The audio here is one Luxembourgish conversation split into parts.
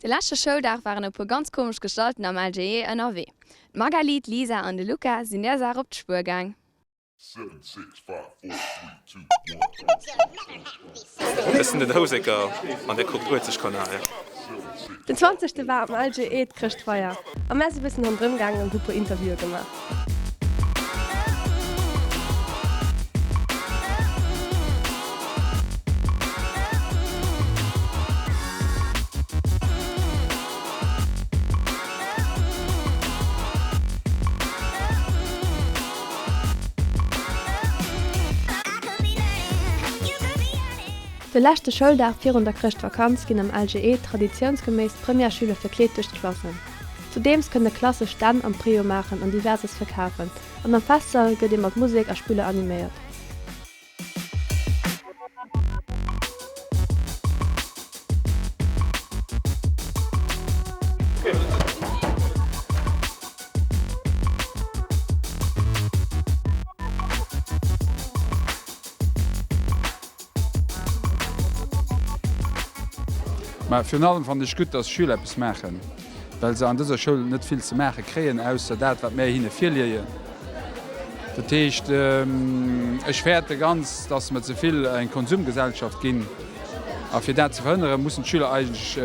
De leschte Schouldag waren e puer ganz komesch Gestalten am LGE ënnerwee. D'Magali, d'Lisa an de Luca sinn där Saach op d'Spuer gaang. Ech sinn den Houseker an dir kuckt Uelzechtkanal. Den 20 war am LGE d'Chrëschtfeier a mär si bëssen ronderëm gaangen an hu puer Interviewe gemaach. De leschte Schouldag virun der Chrëschtvakanz ginn am LGE traditiounsgeméiss d'Premièresschüler verkleet duerch d'Klassen. Zudeems kënne Klasse Stänn am Préau maachen an Diverses verkafen an am Festsall gëtt ee mat Musek a Spiller animéiert. Mä virun allem fannen ech gutt, dass d'Schüler eppes maachen, well se an dëser Schoul net vill ze maache kréien, ausser dat, wat mär hinne virleeën. Dat heescht, ech fäerte ganz, dass mer ze vill eng Konsumgesellschaft ginn. A fir dat ze verhënneren, mussen d'Schüler eigentlech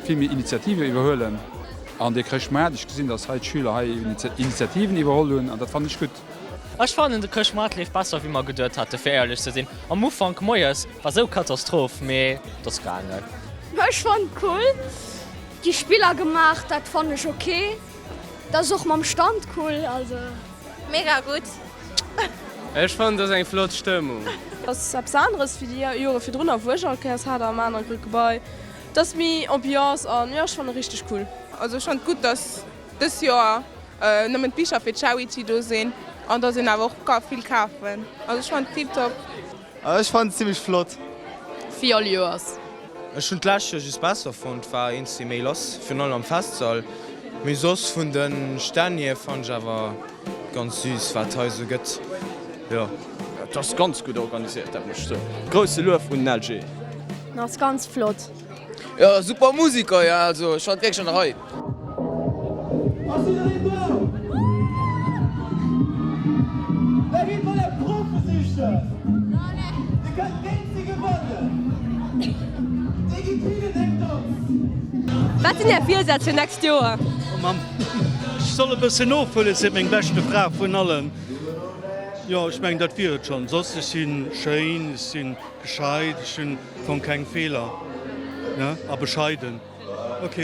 vill méi Initiative iwwerhuelen. An dee Chrëschtmoart, ech gesinn, dass hei d'Schüler hei Initiativen iwwerholl hunn, an dat fannen ech gutt. Ech fannen de Chrëschtmoart leeft besser wéi mer geduet haten, fir éierlech ze sinn. Am Ufank moies war sou Katastroph, mee et ass gaangen. Ech fannen cool déi Spiller gemaach, dat fannen ech ok. Dat ass och mam Stand cool, also. Mega gutt. Ech fannen et ass eng flott Stëmmung. Ass eppes aneres wéi déi Jore virdrun a wou ech all Kéiers hat am anere Gebai. Et ass méi Ambiance an jo ech fannen richteg cool. Also ech fannen et gutt dass dës Joer nëmmen d'Bicher fir d'Charity do sinn an dass een awer och ka vill kafen. Also ech fannen et tiptop. Ech fannen et zimlech flott. Wéi all Joers. Ech hunn d'lescht Joer just besser fonnt, war eenzi méi lass, virun allem am Festsall, mee soss vun de Stänn hier fannen ech awer ganz süß wat hei sou gëtt, jo. Et ass ganz gutt organiséiert, dat muss ech soen. Grousse Luef un den LG. Ass ganz flott. Jo super Musiker, jo also ech fannen et wierklech an der Rei. Ass jiddereen do? Da gitt mol är Profe sichen! Dir kënnt géint si gewannen! Dir gitt hinnen eng Danz! Wat sinn är Virsätz fir nächst Joer? Oh Mamm, ech soll e bëssen ofhuelen, seet meng beschte Fra vun allen. Jo, ech mengen, dat wier et schonn. Soss, ech si schéin, ech si gescheit, ech hunn am Fong keng Feeler, ne, a bescheiden. Ok.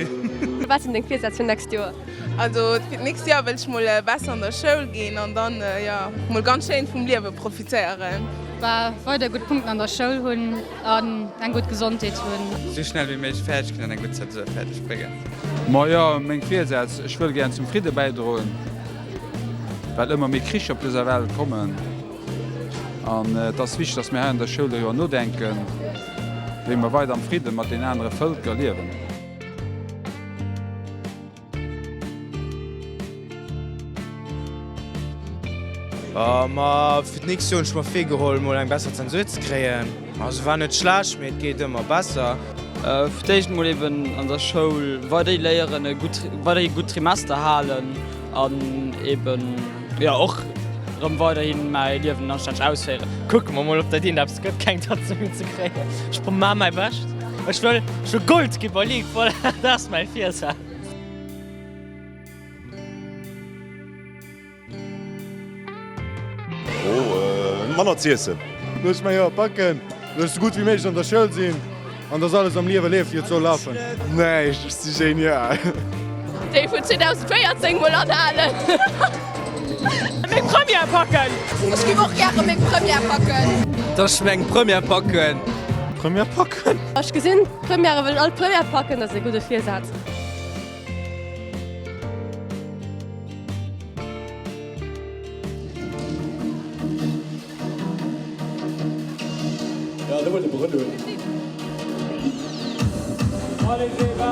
Wat sinn deng Virsätz fir nächst Joer? Also fir d'nächst Joer wëll ech mol besser an der Schoul ginn an dann jo mol ganz schéin vum Liewe profitéieren. Bah weider gutt Punkten an der Schoul hunn an eng gutt Gesondheet hunn. Sou schnell wéi méiglech fäerdeg ginn an eng gutt Zensur fäerdeg bréngen. Majo, meng Virsätz, ech wëll gären zum Fridde bäidroen, well ëmmer méi Kricher op dëser Welt kommen. An et ass wichteg, dass mir hei an der Schoul doriwwer nodenken, wéi mer weider am Fridde mat den anere Vëlker liewen. Ma fir d'nächst Joer hunn ech mer virgeholl, mol eng besser Zensur ze kréien. Also war net schlecht, mee et geet ëmmer besser. Fir d'éischt mol eben an der Schoul weiderhi léieren, e gutt, weiderhi gutt Trimester halen an eben, jo och rëm weiderhin mäi Liewen anstänneg ausféieren. Kucke mer mol op dat eent eppes gëtt, keng Tatzen méi ze kréien. Ech maa mäi Bescht. Ech wëll, ech wëll Gold gi bei Ligue, voilà, dat ass mäi Virsaz. Oh, manner z'iessen. Looss meng Joer packen, dass ech sou gutt wéi méiglech an der Schoul sinn an dass alles am Liewe leeft wéi et soll lafen. Näischt, ech si genial. Déi vun 2014 mol anhalen. Meng Première packen! Ech giff och gäre meng Première packen. Dass ech meng Première packen. Première packen. Ech gesinn, d'Premièrë wëllen all d'Première packen, dat ass e gudde Virsaz. Ja, do wollt e Brëll hunn. Allez Eva!